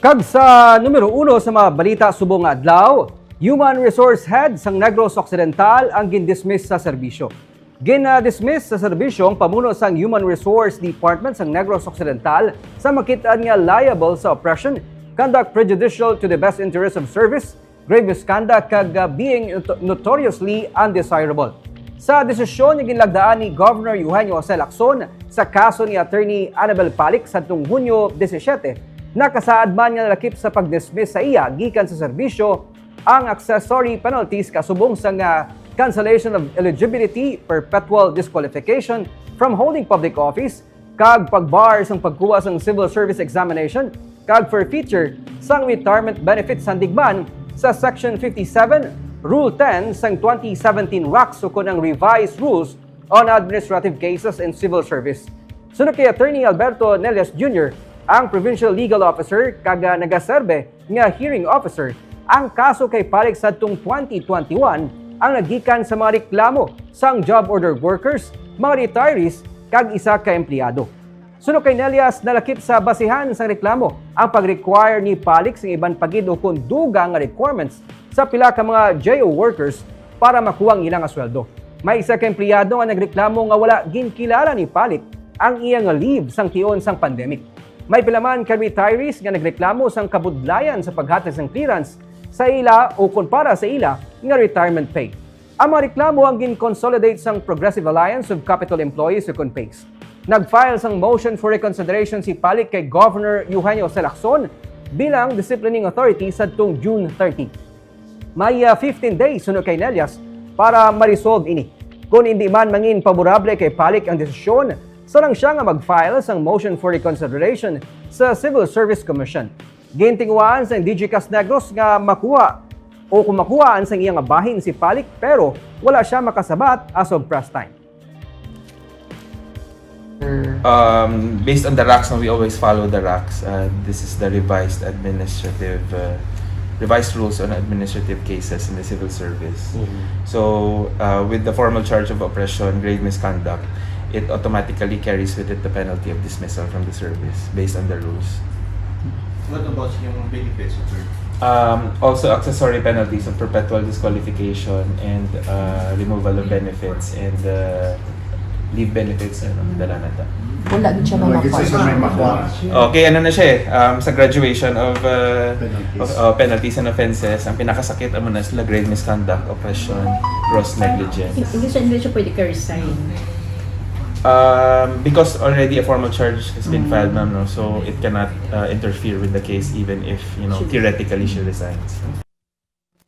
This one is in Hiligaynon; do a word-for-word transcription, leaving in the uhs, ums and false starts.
Kag sa numero uno sa mga balita subong nga adlaw, Human Resource Head sang Negros Occidental ang gindismiss sa serbisyo. Gin-dismiss sa serbisyo ang pamuno sang Human Resource Department sang Negros Occidental sa makit-an nga liable sa oppression, conduct prejudicial to the best interest of service, grave misconduct, kag, ah, being noto-, notoriously undesirable. Sa desisyon nga ginlagdaan ni Governor Eugenio Jose Lacson sa kaso ni Attorney Annabel Palik sadtong Hunyo disisiete, nakasaad man nga nalakip sa pag-dismiss sa iya gikan sa serbisyo ang accessory penalties kasubong sang, ah, cancellation of eligibility, perpetual disqualification from holding public office, kag pag-bar sang pagkuha sang civil service examination kag forfeiture sang retirement benefits, sandig man sa Section fifty-seven, Rule ten sang twenty seventeen RACS, ukon ang Revised Rules on Administrative Cases in Civil Service. Suno kay Attorney Alberto Nelias Junior, ang Provincial Legal Officer kag, ah, nagaserbe nga hearing officer, ang kaso kay Palik sadtong twenty twenty-one ang nagikan sa mga reklamo sang job order workers, mga retirees, kag isa ka empleyado. Suno kay Nelias, nalakip sa basihan sang reklamo ang pag-require ni Palik sang iban pa gid ukon dugang nga requirements sa pila ka mga J O workers para makuha ang ila nga sweldo. May isa ka empleyado nga nagreklamo nga wala ginkilala ni Palik ang iya nga leave sang tion sang pandemic. May pila man ka retirees nga nagreklamo sang kabudlayan sa paghatag sang clearance sa ila ukon para sa ila nga retirement pay. Ang mga reklamo ang gin-consolidate sang Progressive Alliance of Capitol Employees, ukon PACE. Nag-file sang motion for reconsideration si Palik kay Governor Eugenio Jose Lacson bilang disciplining authority sadtong June thirty. May, ah, fifteen days, suno kay Nelias, para ma-resolve ini. Kon indi man mangin paborable kay Palik ang desisyon, sarang sia nga mag-file sang motion for reconsideration sa Civil Service Commission. Gintinguhaan sang DG CAS Negros nga makuha o kung makuhaan sang iya nga bahin si Palik, pero wala sia makasabat as of press time. Um, based on the RACS, no, we always follow the RACS. Uh, this is the revised administrative, uh, revised rules on administrative cases in the civil service. So, uh, with the formal charge of oppression, grave misconduct, it automatically carries with it the penalty of dismissal from the service based on the rules. What about yung benefits, sir? Um, also, accessory penalties of perpetual disqualification and uh, removal of benefits and uh, leave benefits, ano, dala na ta. Wala gid siya Wala gid siya mamakuha. May makuha. Okay, ano na siya eh, um, sa graduation of, uh, Penalties. of uh, penalties and offenses, ang pinakasakit amo na sila grave misconduct, oppression, gross negligence. Hindi siya, hindi siya pwede ka-resign. Um, because already a formal charge has been filed, ma'am, no? So it cannot uh, interfere with the case even if, you know, theoretically she resigns.